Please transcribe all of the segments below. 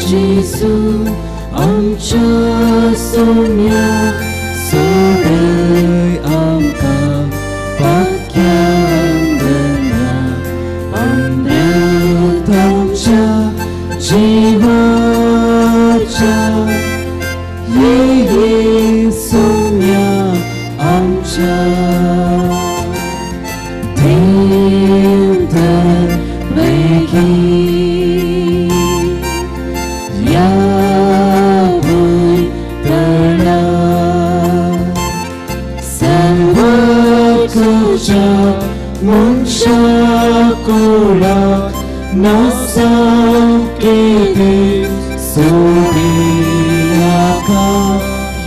जेजू आमच्या सोम्या सोडय आमकां पातक्यान धन्या अमृत आमच्या जिवाच्या ये सोम्या आमच्या देव तर बेगीन या भुंयतळा सर्व तुज्या मनशा कुळाक नासांके सोडिनाका.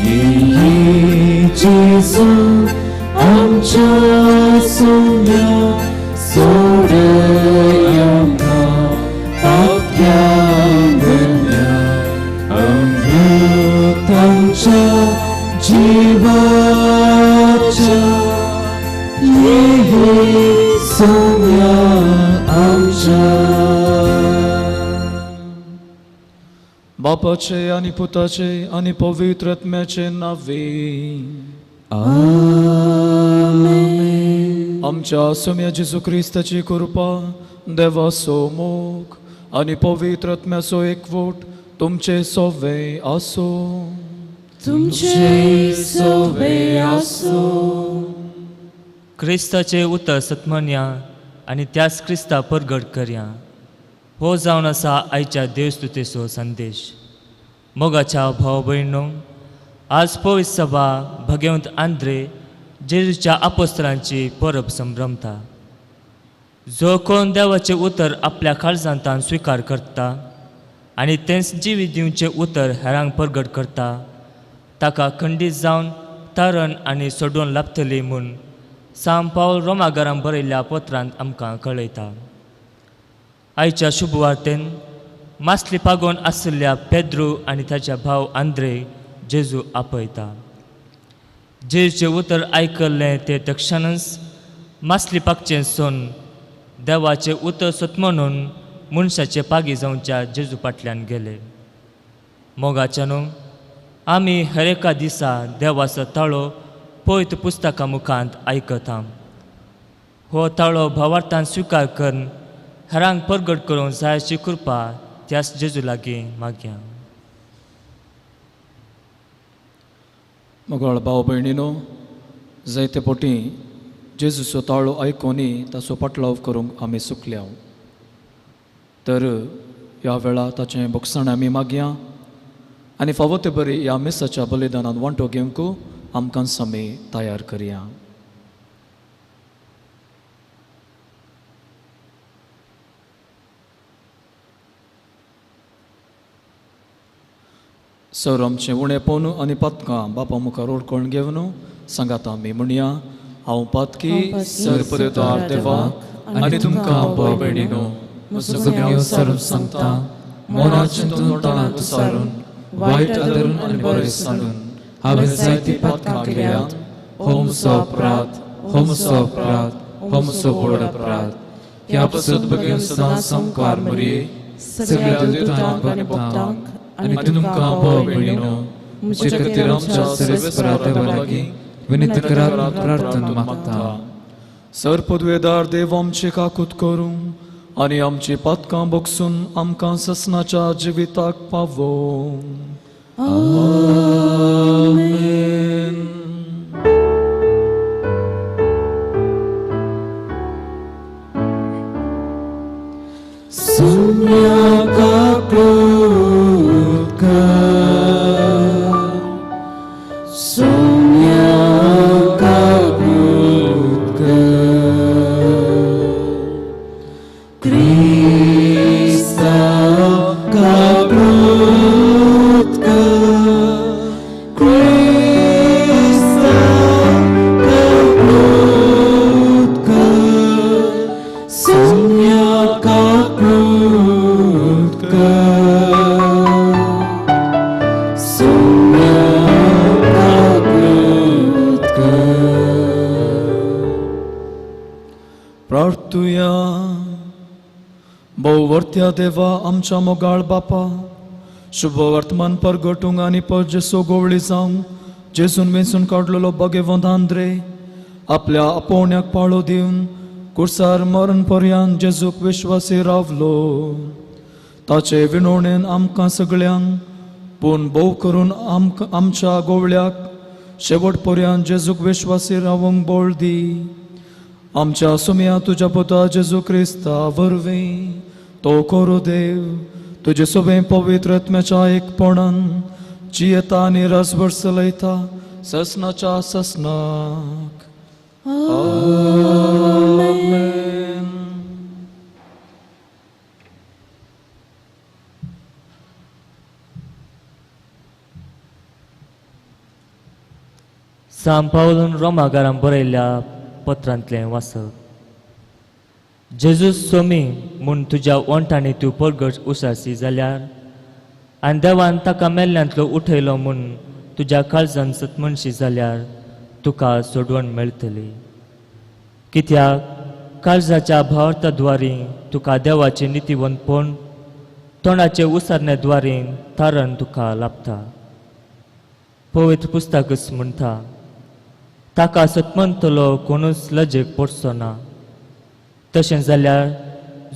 ये जेजू आमच्या सोम्या सोडय आमकां पातक्यान धन्या अमृत आमच्या जिवाच्या ये सोम्या आमच्या. बापाचे आनी पुताचे आनी पवित्र आत्म्याचे नावे. आमेन. आमच्या सोम्या जेजू क्रिस्ताची कृपा, देवाचो मोग आनी पवित्र आत्म्याचो एकवट तुमचे सोवे आसूं. तुमचे सोवे आसूं. क्रिस्ताचें उतर सतमन्या आनी त्याच क्रिस्ता परगट करया हो जावन आसा आयच्या देवस्तुतेचो संदेश. मोगाच्या भाव भयणो, आज पवित्र सभा भगवंत आंद्रे जेजूच्या आपोस्तरांची परब संभ्रमता. जो कोण देवाचें उतर आपल्या काळजांतान स्विकार करता आनी तेंच जिवीत दिवचें उतर हेरांक परगट करता ताका खंडीत जावन तारण आनी सोडोवन लाभतली म्हूण सांत पावल रोमागरान बरयल्ल्या पत्रांत आमकां कळयता. आयच्या शुभवार्तेन मासली पागोवन आशिल्ल्या पेद्रू आनी ताच्या भाव आंद्रे जेजू आपयता. जेजूचें उतर आयकल्लें ते तक्षणच मासली पागचें सोन देवाचें उतर सतमनून मनशाचे पागी जावच्या जेजू फाटल्यान गेले. मोगाच्या न्हू, आमी हर एका दिसा देवाचो ताळो पवित्र पुस्तका मुखांत आयकता. हो ताळो भावार्थान स्विकार करून हेरांक परगट करूंक जाय अशी कृपा त्याच जेजू लागीं मागया. मोगाळ भाव भयणीनो, जायते पोटी जेजूचो ताळो आयकोनी ताचो पाटलाव करूंक आमी सुकल्या. तर ह्या वेळा ताचें बोगसाण आमी मागया आनी फावो ते बरी ह्या मिसाच्या बलिदानान वांटो घेवंक आमकां आमी तयार करया. सर आमचें उणेपण आनी पातकां बापा मुखार ओळखून घेवन सांगात आमी म्हणया, हांव पातकी सर्पदेवतार देवा आनी तुमकां भाव भयणीनो म्हजो सरून सांगता मनात चिंतून तोंडांत सारून वायट आदरून आनी बरें सांगून हांवें जायतीं पातकां केल्यात. हो म्हजो अपराध, हो म्हजो अपराध, हो म्हजो व्हड अपराध. ह्या पासत बेगीन सदां सामकार मरये सगळ्या देवतांक आनी भक्तांक आनी तुमकां भाव भयणीनो म्हजे खातीर आमच्या सर्वेस्परा देवा लागीं विनंती करात प्रार्थना मागता. सर पदवेदार देव आमचे काकूत करूं आनी आमची पातकां बोगसून आमकां ससनाच्या जिविताक पावोवं. आमेन. सोम्या काकूत कर, सोम्या काकूत कर, क्रिस्ता काकूत कर, क्रिस्ता काकूत कर, सोम्या काकूत भोववर्त्या देवा आमच्या मोगाळ बापा, शुभ वर्तमान परगटूंक आनी परजेसो गोवळी जावंक जेजून वेंचून काडलेलो भगवंत आंद्रे आपल्या आपोवण्याक पाळो दिवन कुर्सार मरण पर्यंत जेजूक विश्वासी रावलो. ताचे विनवणेन आमकां सगळ्यांक पूण भोव करून आमकां आमच्या गोवळ्याक शेवट पर्यंत जेजूक विश्वासी रावंक बळ दी. आमच्या सुमया तुज्या पुता जेजू क्रिस्ता वरवीं तो करू देव तुजे सोबें पवित्र आत्म्याच्या एकपणान जियेता आनी रासभर चलयता ससनाच्या ससनाक. आमेन. सांत पावलून रोमागारान बरयल्ल्या पत्रांतलें वाचप. जेजूस सोमी म्हूण तुज्या ओंठांनी तूं परगट उसासी जाल्यार आनी देवान ताका मेल्ल्यांतलो उठयलो म्हूण तुज्या काळजान सतमनशी जाल्यार तुका सोडवण मेळटली. कित्याक काळजाच्या भावार्थाद्वारी तुका देवाचें नितीवंतपण तोंडाचे उसारणे द्वारी तारण तुका लाभता. पवित्र पुस्तकच म्हणटा, ताका सतमंतलो कोणूच लजेक पडचो ना. तशें जाल्यार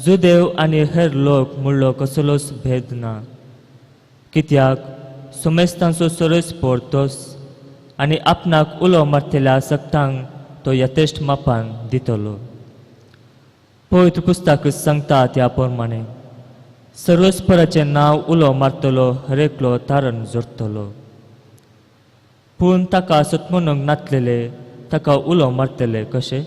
जुदेव आनी हेर लोक म्हणलो कसलोच भेद ना. कित्याक सुमेस्तांचो सरस पोरतोस आनी आपणाक उलो मारतल्या सगटांक तो यथेश्ट मापान दितलो. पवित्र पुस्तकच सांगता त्या प्रमाणे सर्वस्पराचें नांव उलो मारतलो हरेकलो तारण जोडटलो. पूण ताका सतमनूंक नातलेले ताका उलो मारतले कशें?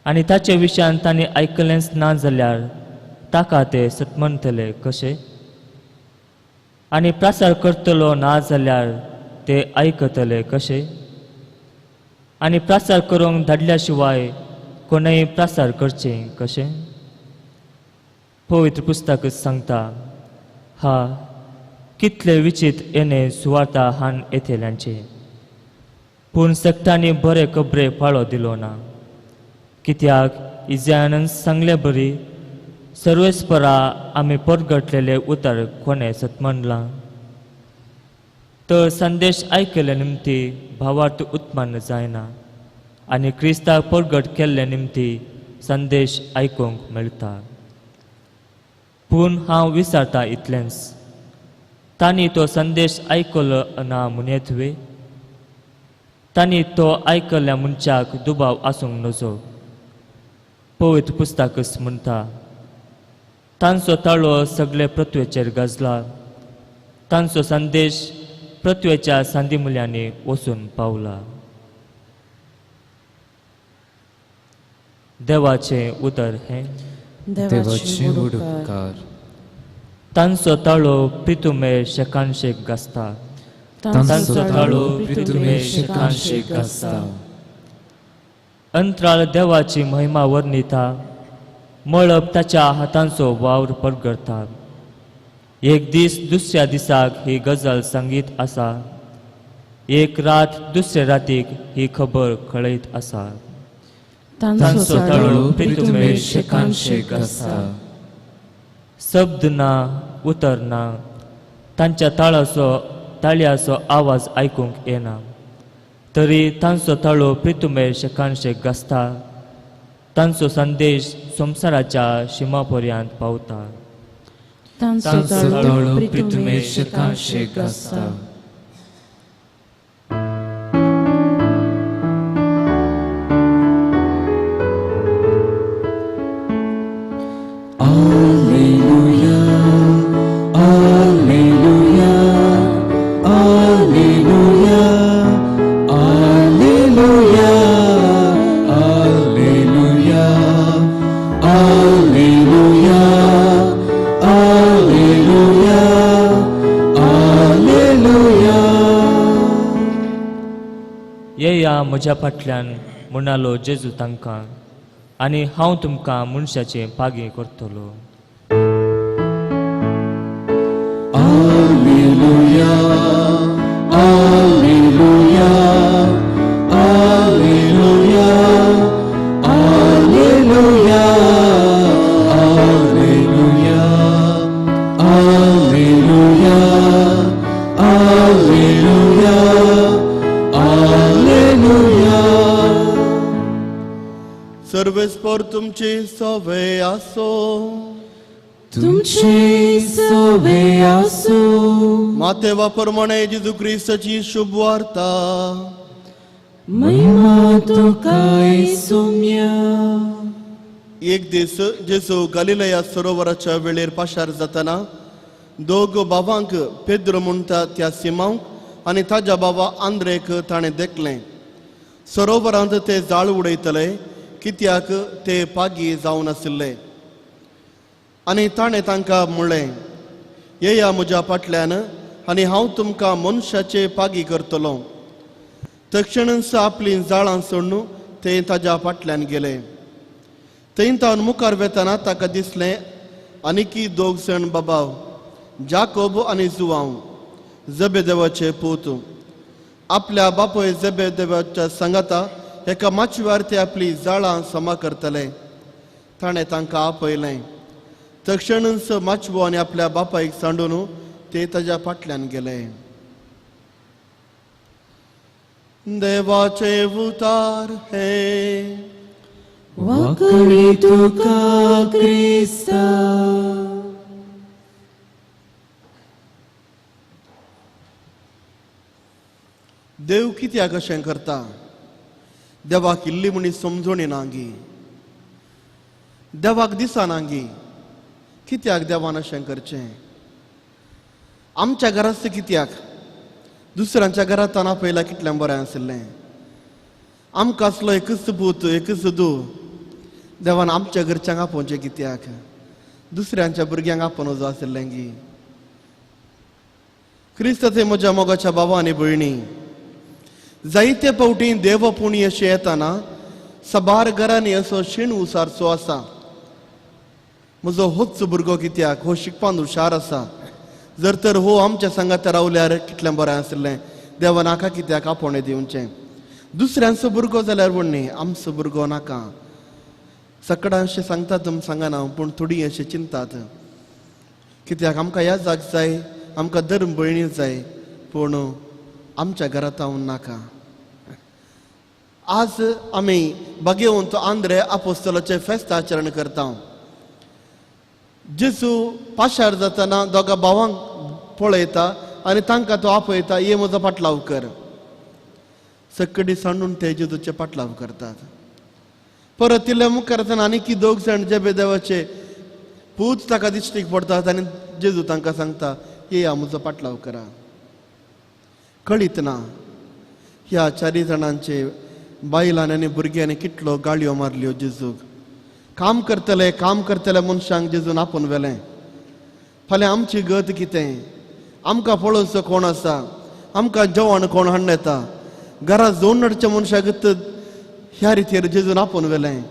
आनी ताचे विशयान तांणी आयकलेंच ना जाल्यार ताका ते सतमनतले कशें? आनी प्रसार करतलो ना जाल्यार ते आयकतले कशें? आनी प्रसार करूंक धाडल्या शिवाय कोणूय प्रसार करचें कशें? पवित्र पुस्तकच सांगता, हा कितले विचित येणे सुवार्ता हान येतल्यांचे, पूण सगटांनी बरे कबरे पाळो दिलो ना. कित्याक इज्यानन सांगले बरी सर्वेस्परा आमी परगटलेले उतर कोणें सतमनलां? तर संदेश आयकले निमती भावार्थ उत्पन्न जायना आनी क्रिस्ताक परगट केल्ले निमती संदेश आयकूंक मेळटा. पूण हांव विचारता इतलेंच, तांणी तो संदेश आयकलो ना म्हणयत वे? तांणी तो आयकल्ल्या मनशाक दुबाव आसूंक नजो. पवित्र पुस्तकच म्हणटा, तांचो ताळो सगळे पृथ्वेचेर गाजला, तांचो संदेश पृथ्वेच्या सांदी मुल्यांनी वचून पावला. देवाचें उतर हें. देवाचे उपकार. तांचो ताळो प्रितुमे शेकानशेक गाजता. तांचो ताळो प्रितुमे शेकानशेक गाजता. अंतराळ देवाची महिमा वर्णिता, मळब ताच्या हातांचो वावर परगटता. एक दीस दुसऱ्या दिसाक ही गजाल सांगीत आसा, एक रात दुसरे रातीक ही खबर कळयत आसा. तांचो ताळो प्रितुमे शेकानशेक गाजता. शब्द ना उतर ना, तांच्या ताळाचो ताळयाचो आवाज आयकूंक येना, तरी तांचो ताळो प्रितुमे शेकानशेक गाजता. तांचो संदेश संवसाराच्या शिमा पर्यंत पावता. तांचो ताळो प्रितुमे शेकानशेक गाजता. Alleluia, Alleluia, Alleluia, Alleluia, Alleluia, Alleluia, Alleluia, Alleluia. येया म्हज्या फाटल्यान म्हणालो जेजू तांकां, आनी हांव तुमकां मनशाचें पागें करतलो. Alleluia, Alleluia, Alleluia, Alleluia, Alleluia. तुमचे सवे आसूं. मातेवा प्रमाणे जेजू क्रिस्ताची शुभ वार्ता. महिमा तुका येसुम्या. एक दीस जेजू गालिलया सरोवराच्या वेळेर पाशार जाताना दोग बाबांक पेद्रो म्हणटा त्या सिमांक आनी ताज्या बाबा आंद्रेक ताणें देखलें. सरोवरांत ते जाळ उडयतले कित्याक ते पागी जावन आशिल्ले. आनी ताणें तांकां म्हणलें, येया म्हज्या फाटल्यान आनी हांव तुमकां मनशाचे पागी करतलो. तक्षणच आपलीं जाळां सोडून ते ताज्या फाटल्यान गेले. थंय तावन मुखार वेतना ताका दिसलें आनीकी दोग जाण बाबाव, जाकोब आनी जुवांव, जबेदेवाचे पूत, आपल्या बापूय जबेदेवाच्या सांगाता एका माचव्यार ते आपली जाळां समा करतले. ताणें तांकां आपयलें. तक्षणच माचवो आनी आपल्या बापायक सांडून ते ताज्या फाटल्यान गेले. देवाचे उतार हे वाकडी तुका क्रिस्ता. देव कित्याक अशें करता? देवाक इल्ली म्हणी समजोणी नागी, देवाक दिसनागी. कित्याक देवान अशें करचें? आमच्या घरांत कित्याक? दुसऱ्यांच्या घरांत आपयला कितलें बरें आशिल्लें. आमकां आसलो एकच पूत एकच दू, देवान आमच्या घरच्यांक आपोवचें कित्याक? दुसऱ्यांच्या भुरग्यांक आपोवन वचो आशिल्लें गी. क्रिस्ताचे म्हज्या मोगाच्या बाबा आनी भयणी, जायते फावटी देव पुणी अशें येताना सबार घरांनी असो शीण उसारचो आसा. म्हजो होच भुरगो कित्याक? हो शिकपान हुशार आसा, जर तर हो आमच्या सांगाता रावल्यार कितलें बरें आशिल्लें. देवा नाका कित्याक आपोवणें दिवचें? दुसऱ्यांचो भुरगो जाल्यार व्हडली, आमचो भुरगो नाका. सकडां अशें सांगता तुमी सांगना, पूण थोडीं अशें चिंतात कित्याक आमकां ह्या जाग जाय, आमकां धर्म भयणी जाय, पूण आमच्या घरांत हांव नाका. आज आमी बागेवंत आंद्रे आपोस्तलाचें फेस्त आचरण करता. जेजू पाशार जातना दोगा भावांक पळयता आनी तांकां तो आपयता, ये म्हजो पाटलाव कर. सकडी सांडून ते जेजूचे पाटलाव करतात. परत इल्ल्या मुखार जातना आनीक दोग जाण जेबेदेवाचे पूत ताका दिश्टीक पडटात आनी जेजू तांकां सांगता, येया म्हजो पाटलाव करा. कळीत ना ह्या चारी जाणांचे बायलांनी आनी भुरग्यांनी कितलो गाळयो मारल्यो जेजूक. काम करतले काम करतले मनशांक जेजून आपोवन व्हेलें. फाल्यां आमची गत कितें? आमकां पळोवचो कोण आसा? आमकां जेवण कोण हाडून येता? घरा जोड नडच्या मनशाक ह्या रितीर जेजून आपोवन व्हेलें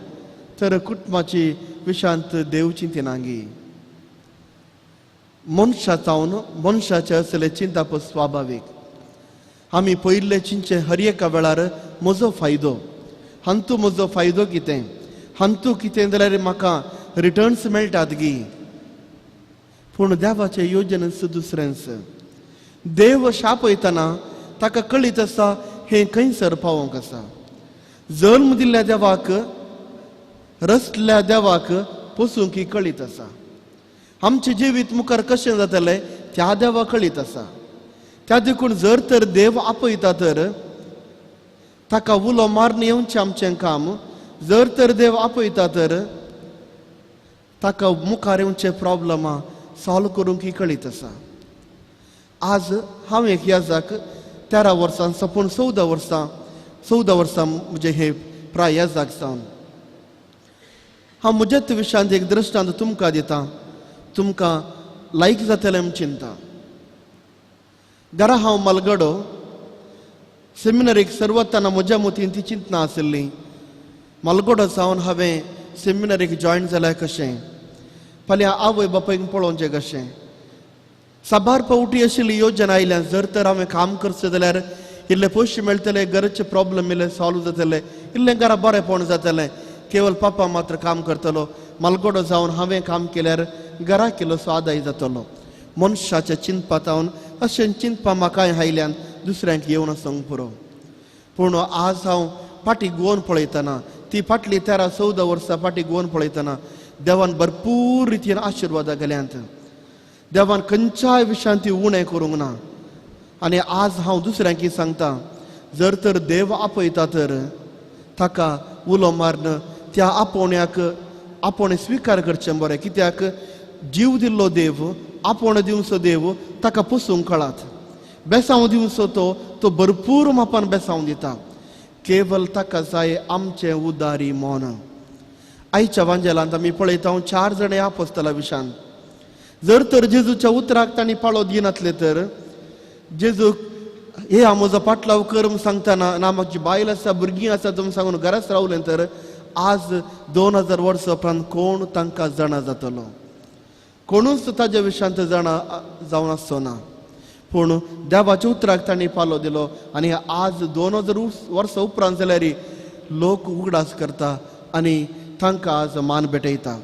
तर कुटुंबाची विशांत देव चिंतिनागी. मनशा जावन मनशाचें असलें चिंतप स्वाभावीक. आमी पयिल्लें चिंतचें हर एका वेळार म्हजो फायदो, हांतू म्हजो फायदो कितें, हांतू कितें जाल्यार म्हाका रिटर्न्स मेळटात गी. पूण देवाचें योजनच दुसरेंच. देव शापयतना ताका कळीत आसा हें खंयसर पावोवंक आसा. जल्म दिल्ल्या देवाक, रसल्या देवाक पोसूंक ही कळीत आसा. आमचें जिवीत मुखार कशें जातलें त्या देवाक कळीत आसा. त्या देखून जर तर देव आपयता तर ताका उलो मारून येवचें आमचें काम. जर तर देव आपयता तर ताका मुखार येवचे प्रॉब्लमां सॉल्व करूंक ही कळीत आसा. आज हांव एक याजाक 13 वर्सां सपून 14 वर्सां 14 वर्सां म्हजें हें प्राय याजाक जावन हांव म्हज्याच विशयांत एक दृश्टांत तुमकां दिता, तुमकां लायक जातलें म्हूण चिंता. घरा हांव मालगडो सेमिनरीक सर्वताना म्हज्या मतीन ती चिंतना आशिल्ली. मालगडो जावन हांवें सेमिनरीक जॉयन जाल्यार कशें, फाल्यां आवय बापायक पळोवचें कशें. साबार फावटी आशिल्ली योजना आयल्या जर तर हांवें काम करचें जाल्यार इल्ले पयशे मेळटले, घरचे प्रॉब्लम इल्ले सॉल्व जातले, इल्लें घरा बरेंपण जातलें. केवल पापा मात्र काम करतलो, मालगडो जावन हांवें काम केल्यार घरा केलो आदाय जातलो. मनशाच्या चिंतपातावन अशें चिंतपा म्हाकाय आयल्यान दुसऱ्यांक येवन आसूंक पुरो. पूण आज हांव फाटीं गोवन पळयतना, ती फाटली 13-14 वर्सां फाटीं गोवन पळयतना देवान भरपूर रितीन आशिर्वादां गेल्यांत. देवान खंयच्याय विशयांत ती उणें करूंक ना. आनी आज हांव दुसऱ्यांक सांगता, जर तर देव आपयता तर ताका उलो मारन त्या आपोवण्याक आपोवणें स्विकार करचें बरें. कित्याक जीव दिल्लो देव, आपोवणें दिवचो देव ताका पोसूंक कळात. बेसांव दिवचो तो तो भरपूर मापान बेसांव दिता. केवल ताका जाय आमचें उदारी मन. आयच्या वांजेलांत आमी पळयता 4 जाण आपोस्तला विशान जर तर जेजूच्या उतराक तांणी पाळो दिनातले तर जेजूक हे हांव म्हजो पाटलाव कर म्हूण सांगतना ना म्हाजी बायल आसा भुरगीं आसा तुमी सांगून घराच रावलें तर आज 2000 वर्सां उपरांत कोण तांकां जाणा जातलो? कोणूच ताज्या विशयांत जाणा जावन आसचो ना. पूण देवाच्या उतराक तांणी पालो दिलो आनी आज 2000 वर्सां उपरांत जाल्यार लोक उगडास करता आनी तांकां आज मान भेटयता.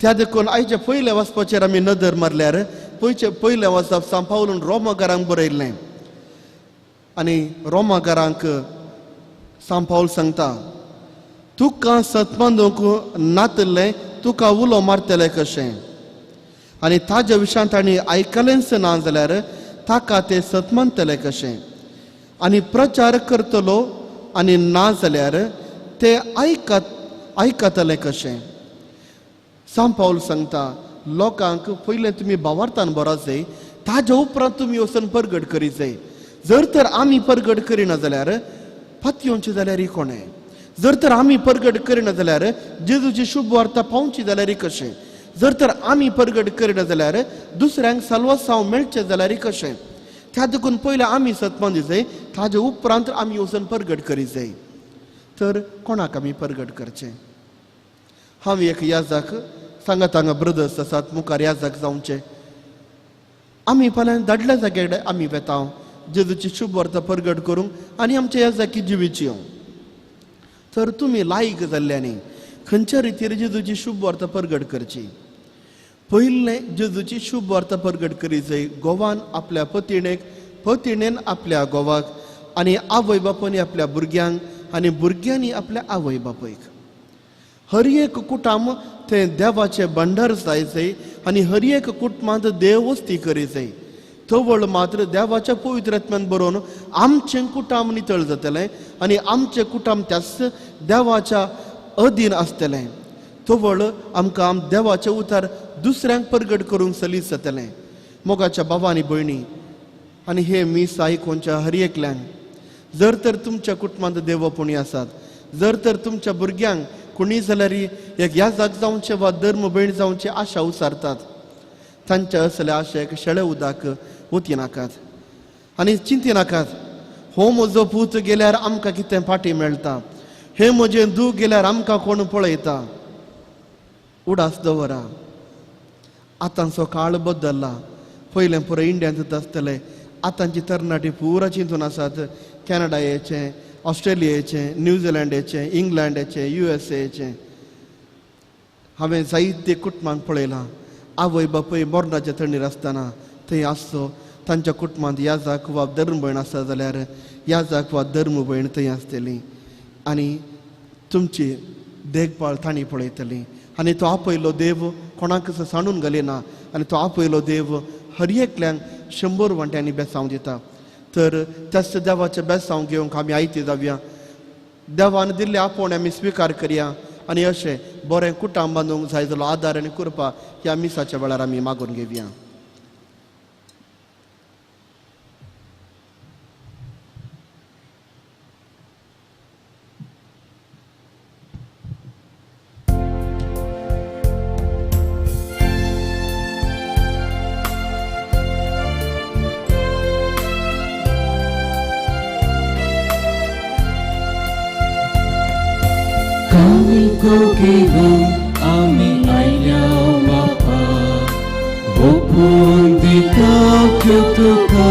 त्या देखून आयच्या पयल्या वाचपाचेर आमी नदर मारल्यार पयलें वाचप सांत पावलून रोमागारांक बरयल्लें आनी रोमागारांक सांत पावल सांगता, तुका सतमानूंक नातलें तुका उलो मारतलें कशें? आनी ताज्या विशयांत तांणी आयकलेंच ना जाल्यार ताका ते सतमानतले कशें? आनी प्रचार करतलो आनी ना जाल्यार ते आयकतले कशें? सांत पावल सांगता लोकांक पयलें तुमी भावार्थान बरो जाय, ताज्या उपरांत तुमी वचून परगट करी जाय. जर तर आमी परगट करिना जाल्यार पातयेवचें जाल्यार कोणें? जर तर आमी परगट करिना जाल्यार जेजूची शुभ वार्ता पावची जाल्यार कशें? जर तर आमी परगट करिना जाल्यार दुसऱ्यांक साल्वासांव मेळचें जाल्यार कशें? त्या देखून पयलें आमी सतमान जाय, ताज्या उपरांत आमी वचून परगट करी जाय. तर कोणाक आमी परगट करचें? हांव एक याजाक सांगात हांगा ब्रदर्स आसात मुखार याजाक जावचें. आमी फाल्यां धाडल्या जाग्यार आमी वेता जेजूची शुभ वार्ता परगट करूंक आनी आमच्या याजाकी जिवीची. तर तुमी लायक जाल्ल्यांनी खंयच्या रितीर जेजूची शुभ वार्ता परगट करची? पयलें जेजूची शुभ वार्ता परगट करी जाय गोवान आपल्या पतिणेक, पतिणेन आपल्या गोवाक, आनी आवय बापायनी आपल्या भुरग्यांक आनी भुरग्यांनी आपल्या आवय बापायक. हर एक कुटुंब तें देवाचें भंडार जाय जाय आनी हर एक कुटुंबांत देव वस्ती करी जाय. तवळ मात्र देवाच्या पवित्र आत्म्यान बरोवन आमचें कुटुंब नितळ जातलें आनी आमचें कुटुंब त्याच देवाच्या अधीन आसतलें. तवळ आमकां देवाचें उतार दुसऱ्यांक परगट करूंक सलीस जातलें. मोगाच्या बाबा आनी भयणी आनी हे मीस आयकोनच्या हर एकल्यान जर तर तुमच्या कुटुंबांत देवपणी आसात, जर तर तुमच्या भुरग्यांक कोणी जाल्यार एक याजाक जावचें वा धर्म भयण जावचें आशा उसारतात, तांच्या असल्या आशेक शेळे उदक वती नाकात आनी चिंती नाकात. हो म्हजो पूत गेल्यार आमकां कितें फाटी मेळटा, हे म्हजें दूख गेल्यार आमकां कोण पळयता? उडास दवरा. आतांचो काळ बदल्ला. पयलें पुरो इंडियांतूच आसतलें, आतांची तरणाटी पुरा चिंतून आसात कॅनडाचें, ऑस्ट्रेलियेचें, न्यूझिलंडाचें, इंग्लंडाचें, USA. हांवें जायते कुटुंबांक पळयलां आवय बापूय मरणाच्या तणीर आसतना थंय आसचो तांच्या कुटुंबांत याजाक वा धर्म भयण आसा जाल्यार याजाक वा धर्म भयण थंय आसतली आनी तुमची देखभाळ तांणी पळयतली. आनी तो आपयलो देव कोणाक सांडून घालिना आनी तो आपयलो देव हर एकल्यांक 100 वांट्यांनी बेसांव दिता. तर त्याच देवाचें बेसांव घेवंक आमी आयती जावया. देवान दिल्ले आपोवणें आमी स्विकार करया आनी अशें बरें कुटुंब बांदूंक जाय जालो आदार आनी कृपा ह्या मिसाच्या वेळार आमी मागून घेवया. आमी आयल्या बापा ओपून दिता तुका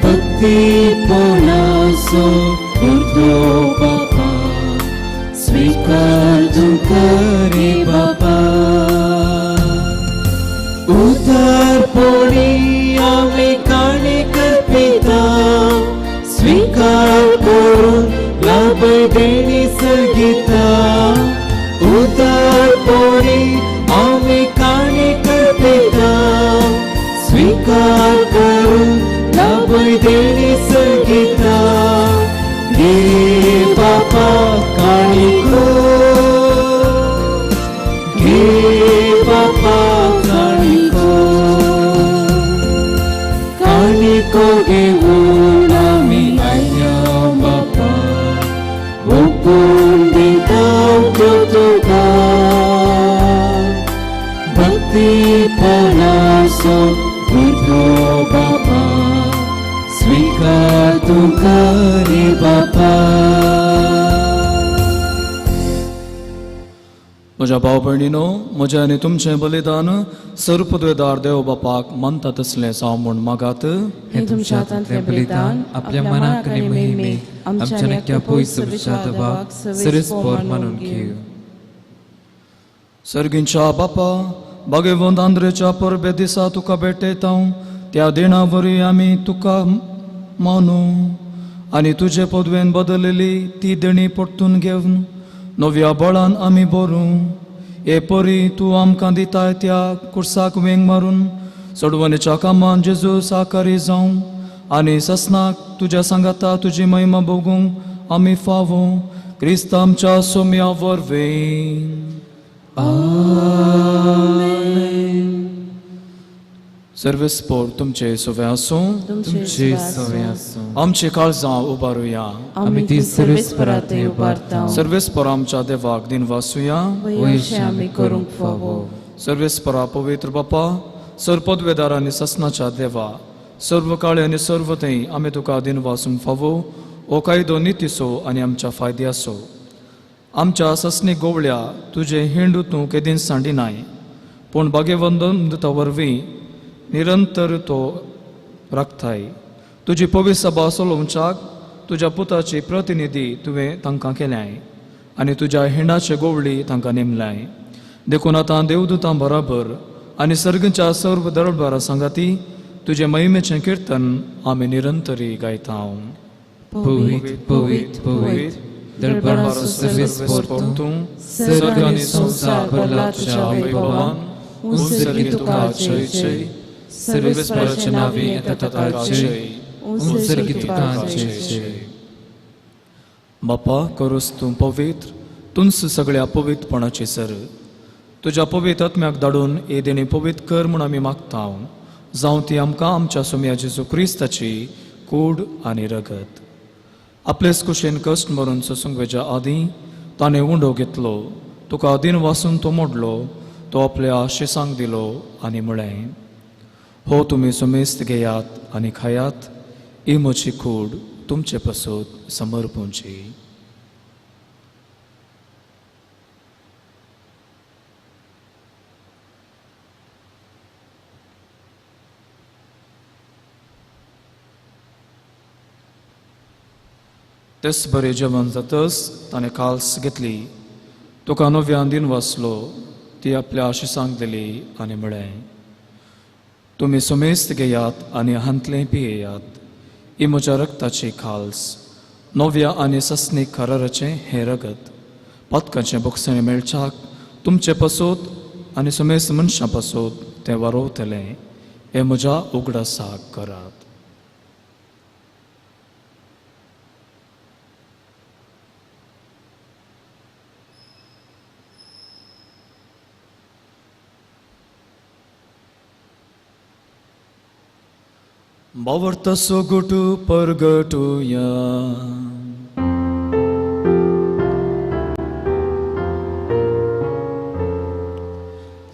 भक्तीपणाचो उर्दो बापा स्वीकार तूं करी बापा. उदारपणी आमी काणी करपिता स्वीकार करून लाभय देणी सगिता. पवित्रपणी आमी काणी करपिता स्वीकार करून लाभय देणी सर्गिता गे बापा काणिको गे बापा काणिको काणिको घेऊन आमी आयल्या बापा ओपून दिता त्यो तुका भक्तीपणाचो उठो बापा स्वीकार तुका रे बापा. म्हज्या भाव भयणीनो, म्हजें आनी तुमचें बलिदान सर्वपदवेदार देव बापाक मानता तसलें जावं म्हूण मागात. हें तुमच्या हातांतलें बलिदान आपल्या मनाक आनी महिमेक आमच्या नक्या पयस विशादवाक सरेस्पोर मानून घेवं. सर्गींच्या बापा, भाग्यवंत आंद्रेच्या परबे दिसा तुका भेटयता त्या दिणा वरवीं आमी तुका मानू आनी तुजे पदवेन बदललेली ती देणी परतून घेवन नव्या बळान आमी बरूं. हे परी तूं आमकां दिताय त्या कुर्साक वेंग मारून सोडवणेच्या कामान जेजू साकारी जावं आनी ससनाक तुज्या सांगाता तुजी महिमा भोगूंक आमी फावो क्रिस्त आमच्या सोम्या वरवीं. सर्वेस्पोर तुमचे सोवे आसूं. तुमचे सवे आसूं. आमची काळजां उबारुया. आमी ती सर्वेस्परा थंय उबारता. सर्वेस्पोर आमच्या देवाक दिनवासुया. वयशे आमी करूंक फावो. सर्वेस्परा पवित्र बापा, सर्व पदवेदार आनी ससनाच्या देवा, सर्व काळे आनी सर्व थंय आमी तुका दिनवासूंक फावो. हो कायदो नितीचो आनी आमच्या फायद्याचो. आमच्या ससनी गोवळ्या तुजें हिंड तूं केदींच सांडिनाय, पूण भाग्यवंत वरवीं निरंतर तो राखताय. तुजी पवित्र सभा चलोवच्याक तुज्या पुताची प्रतिनिधी तुवें तांकां केल्याय आनी तुज्या हिंडाचे गोवळी तांकां नेमल्याय. देखून आतां देवदूतां बराबर आनी सर्गच्या सर्व दरबारा सांगाती तुजे महिमेचें किर्तन आमी निरंतरी गायता. पवित्र पवित्र पवित्र दरबाराचो सर्वेस्पोर तूं, सर्ग आनी संवसार भरला तुज्या वैभवान. उंच तुका जय जय, सर्वेस्पराच्या नांवी येता ताका जय, उंच तुका जय जय. बापा, करूस तूं पवित्र, तूंच सगळ्या पवित्रपणाची सर. तुज्या पवित्र आत्म्याक धाडून हे देणी पवित्र कर म्हूण आमी मागता. जावं ती आमकां आमच्या सोम्या जेजू क्रिस्ताची कूड आनी रगत. आपलेच कुशेन कश्ट मरून सोसूंक वेच्या आदीं ताणें उंडो घेतलो, तुका दिन वासून तो मोडलो, तो आपल्या शिसांक दिलो आनी म्हळें, हो तुमी सुमेस्त घेयात आनी खायात, ही म्हजी कूड तुमचे पासत समर्पूंची. तेच बरें जेवण जातच ताणें काल्स घेतली, तुका नव्यान दिन वाचलो, ती आपल्या आशिसांक दिली आनी म्हळें, तुमी सुमेस्त घेयात आनी हांतलें पियेयात, ही म्हज्या रक्ताची खाल्स, नव्या आनी ससनीक कराराचें हें रगत, पातकाचें बोगसणें मेळच्याक तुमचे पासत आनी सुमेस्त मनशां पासत तें वारोवतलें. हें म्हज्या उगडासाक करात. बावर्त सोगुटू परगटुया.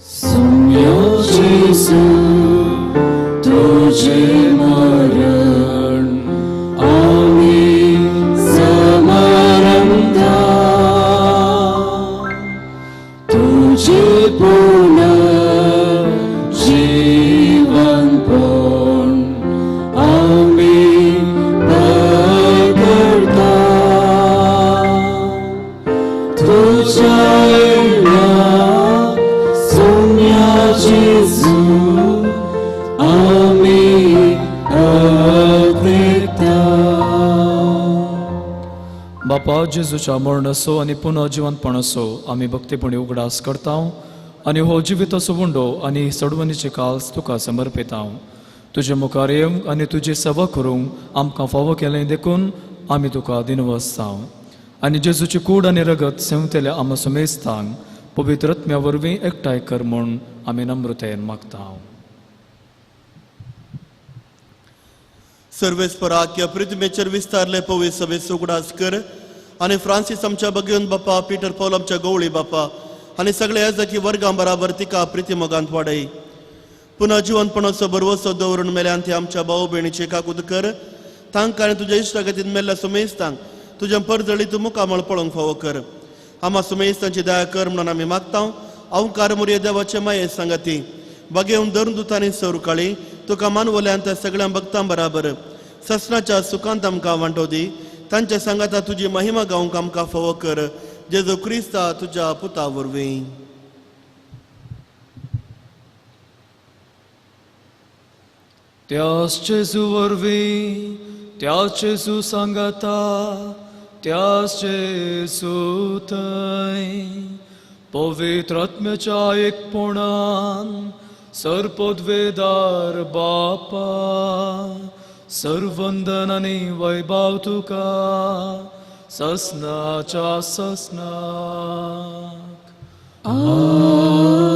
सुम्यो जेजू तुझे मरण आमी समारंभता, तुझे पुनर्जीवनपण आमी पकडता, तुझ्या सुम्या जेजू आमी अपेक्षा. बापा जेजूच्या मरणाचो आनी पुनः जिवंतपणाचो आमी भक्तीपणी उगडास करता आनी हो जिविताचो उंडो आनी सडवणीचे काल्स तुका समर्पिता. तुजे मुखार येवंक आनी तुजी सेवा करूंक आमकां फावो केलें देखून आमी तुका दिनवसता आनी जेजूची कूड आनी रगत सेवतल्या आमा समेस्तांक पवित्र आत्म्या वरवीं एकठांय कर म्हूण आमी नम्रतेन मागता. सर्वेस्पराक्य पृथ्वीचेर विस्तारले पवित्र सभेचो उगडास कर आनी फ्रांसीस आमच्या बगेवन बापा, पीटर पॉल आमच्या गवळी बापा आनी सगळे याजकी वर्गां बराबर तिका प्रिती मोगांत वाडय. पुनः जिवनपणाचो भरवसो दवरून मेल्यान ती आमच्या भाव भयणीचे काकूत कर. तांकां आनी तुज्या इश्टागतीन मेल्ल्या सुमेस्तांक तुज्या परजळी तूं मुखामळ पळोवंक फावो कर. आमा सुमेस्तांची दया कर म्हणून आमी मागता. अवकार मुरये देवाचे माये सांगाती बगेवन धरून दुतांनी सरुकाळी तुका मानवल्यान त्या सगळ्या भक्तां बराबर ससनाच्या सुखांत आमकां वांटो दी. तांच्या सांगाता तुजी महिमा गावंक आमकां फावो कर. जेजू क्रिस्ता तुज्या पुता वरवीं. त्याच जेजू वरवीं, त्याच जेजू सांगाता, त्याच जेजू थंय पवित्र आत्म्याच्या एकपणान सर्पद्वेदार बापा सर्वंदन आनी वैभव तुका ससनाच्या ससनाक. आमेन.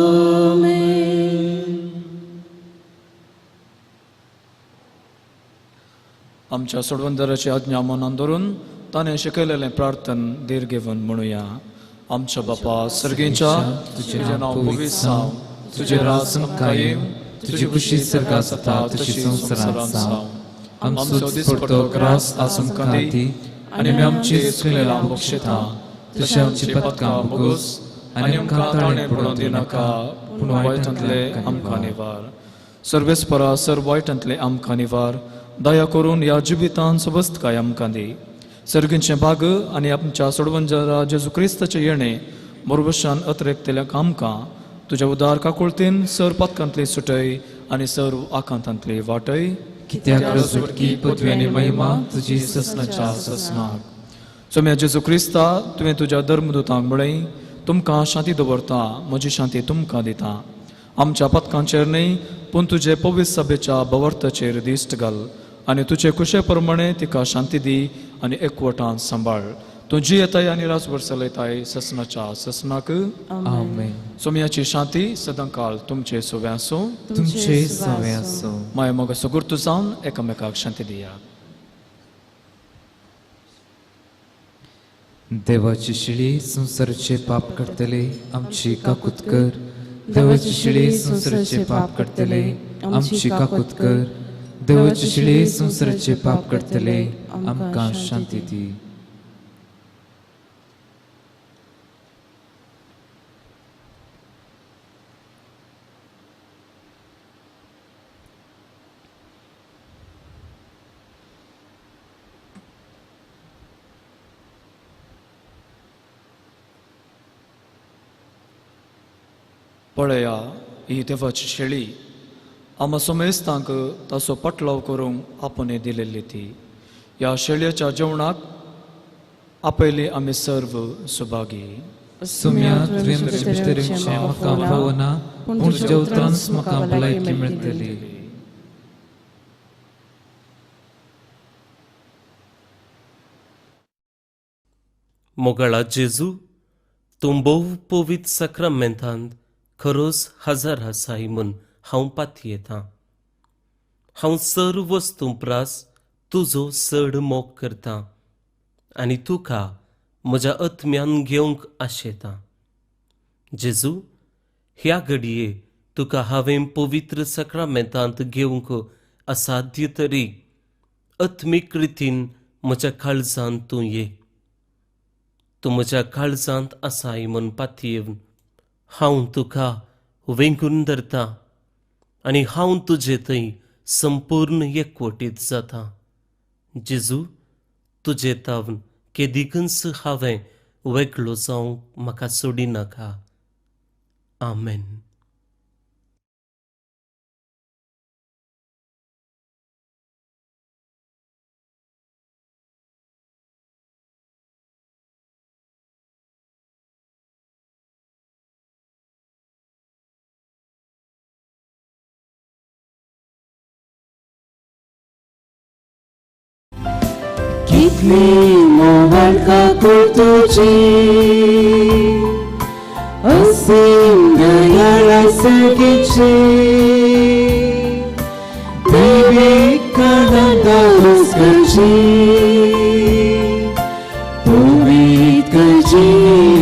आमच्या सोडवंदराची आज्ञा मनान धरून ताणें शिकयलेलें प्रार्थन धीर घेवन म्हणुया. आमच्या बापा सर्गेच्या, तुजें नांव पवित्र जावं, तुजें राज आमकां येवं, तुजी खुशी सर्गांत जाता तशी संवसारांत जावं. आमचो दिसपडतो ग्रास आज आमकां दी आनी आमी आमची चुकलेलां बक्षयता तशें आमची पदकां बोगोस आनी आमकां ताणें पडोवंक दिनाका, पूण वायटांतले आमकां निवार. सर्वेस्परा सर वायटांतले आमकां निवार. दया करून ह्या जिवितान सवस्तकाय आमकां दी. सर्गींचें भाग आनी आमच्या सोडवंजरा जेजू क्रिस्ताचें येणें मोरवशान अत्रेकतल्या आमकां तुज्या उदार काकुळतीन सर पातकांतली सुटय आनी सर्व आकांतांतली वाटय. कित्याक रजवटकी पदवी आनी महिमा तुजी ससनाच्या ससनाक. सोम्या जेजू क्रिस्ता, तुवें तुज्या धर्मदूतांक म्हळें, तुमकां शांती दवरता, म्हजी शांती तुमकां दिता. आमच्या पातकांचेर न्हय पूण तुजे पवित्र सभेच्या बवर्ताचेर दिश्ट घाल आनी तुजे कुशे प्रमाणे तिका शांती दी आनी एकवटान सांबाळ. तूं जियेताय आनी राजभर चलयताय ससनाच्या ससनाक. आमेन. सोम्याची शांती सदांकाळ तुमचे सोवे आसूं. तुमचे सोवे आसूं. माया मोगा सुगुर्तू जावन एकामेकाक शांती दिया. देवाची शिळी संवसाराचे पाप करतले आमची काकूत कर. देवाची शिळी संवसाराचे पाप करतले आमची काकूत कर. देवाची शिळी संवसाराचे पाप करतले आमकां शांती दी. पळया ही देवाची शेळी आमा समेस्तांक ताचो पटलाव करूंक आपणे दिलेली ती. ह्या शेळयेच्या जेवणाक आपयली आमी सर्व सुभागी. सुम्या तुवें म्हजे भितर येवचें म्हाका फावना, पूण तुज्या उतरानच म्हाका भलायकी मेळटली. मोगाळा जेजू, तूं भोव पवित्र साक्रामेंतांत खरोच हजर आसाय म्हूण हांव पातयेतां. हांव सर्व वस्तूं प्रास तुजो चड मोग करतां आनी तुका म्हज्या आत्म्यान घेवंक आशेतां. जेजू, ह्या घडये तुका हांवें पवित्र साक्रामेंतांत घेवंक असाध्य तरी आत्मीक रितीन म्हज्या काळजांत तूं ये. तूं म्हज्या काळजांत आसाय म्हूण पातयेवन हांव तुका वेंगून धरता आनी हांव तुजे थंय संपूर्ण एकवटीत जाता. जेजू, तुजे तावन केदिकूच हांवें वेगळो जावंक म्हाका सोडिनाका. आमेन. इतली मोवाळ काकूळ तुजी असीम दयाळ सर्गीची दैवीक आनंदास करची पवित्र करची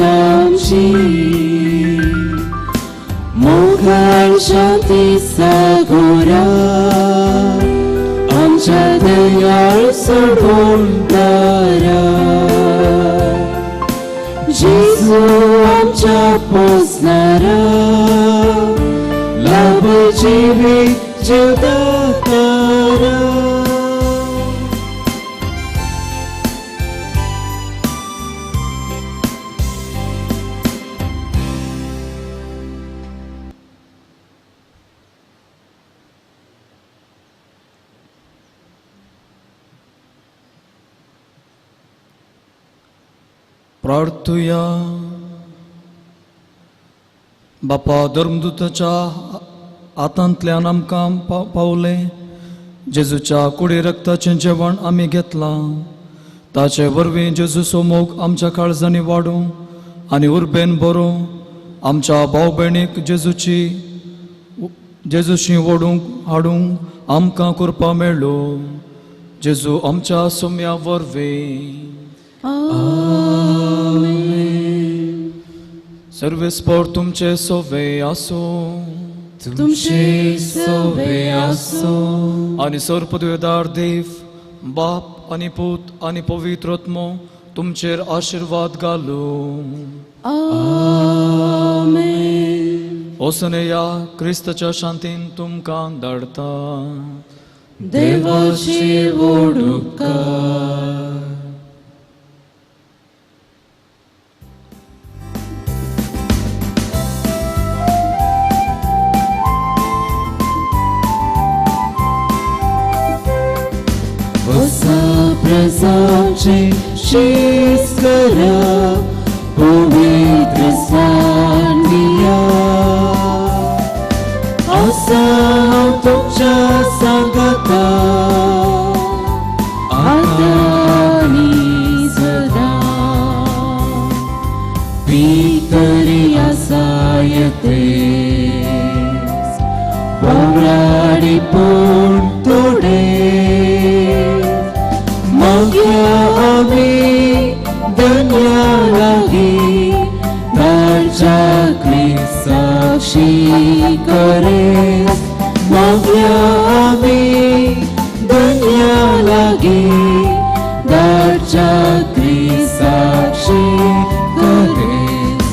आमची मोगाळ शांती सागोरा आमच्या दयाळ सोडवणारा जेजू आमच्या पोसणारा लाभ जिवीत जीवदातारा. प्रार्थुया. बापा धर्मदूताच्या हातांतल्यान आमकां पावलें जेजूच्या कुडी रक्ताचें जेवण आमी घेतलां. ताचे वरवीं जेजूचो मोग आमच्या काळजांनी वाडूं आनी उर्बेन बरों आमच्या भाव भयणीक जेजूशी ओडूंक हाडूंक आमकां कृपा मेळ्ळो. जेजू आमच्या सोम्या वरवीं. सर्वेस्पोर तुमचे सोवे आसूं. तुमचे सोवे आसूं. आनी सर्वपदवेदार देव बाप आनी पूत आनी पवित्र आत्मो तुमचेर आशिर्वाद घालूं. आमेन. वचून या क्रिस्ताच्या शांतीन तुमकां धाडटा. देवाची वडुपकार. प्रजाचे शीस करा पवित्र सांडिया आसा हांव तुमच्या सांगाता आतां आनी सदां. पितरी आसा येतेस वावराडी पूण थोडे मागया आमी धन्या लागीं ताच्या क्रिस्ताशी करेस. मागया आमी धन्या लागीं ताच्या क्रिस्ताशी करेस.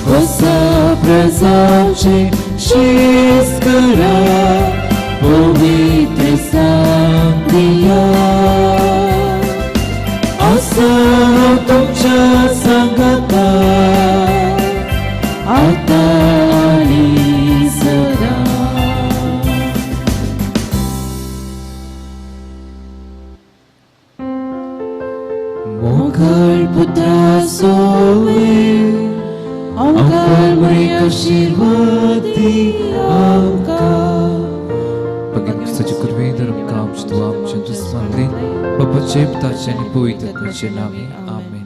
होसा प्रजाचे शीस करा पवित्र सांदिया आसा हांव तुमच्या सांगाता आतां आनी सदां. मोगाळ पुत्रा सोवे आमकां बरे आशिर्वाद दी आमकां. Pagkakasya kurvei daram kam shtuam chandusmante, Baba chepta chani puita kuche nami. Amen.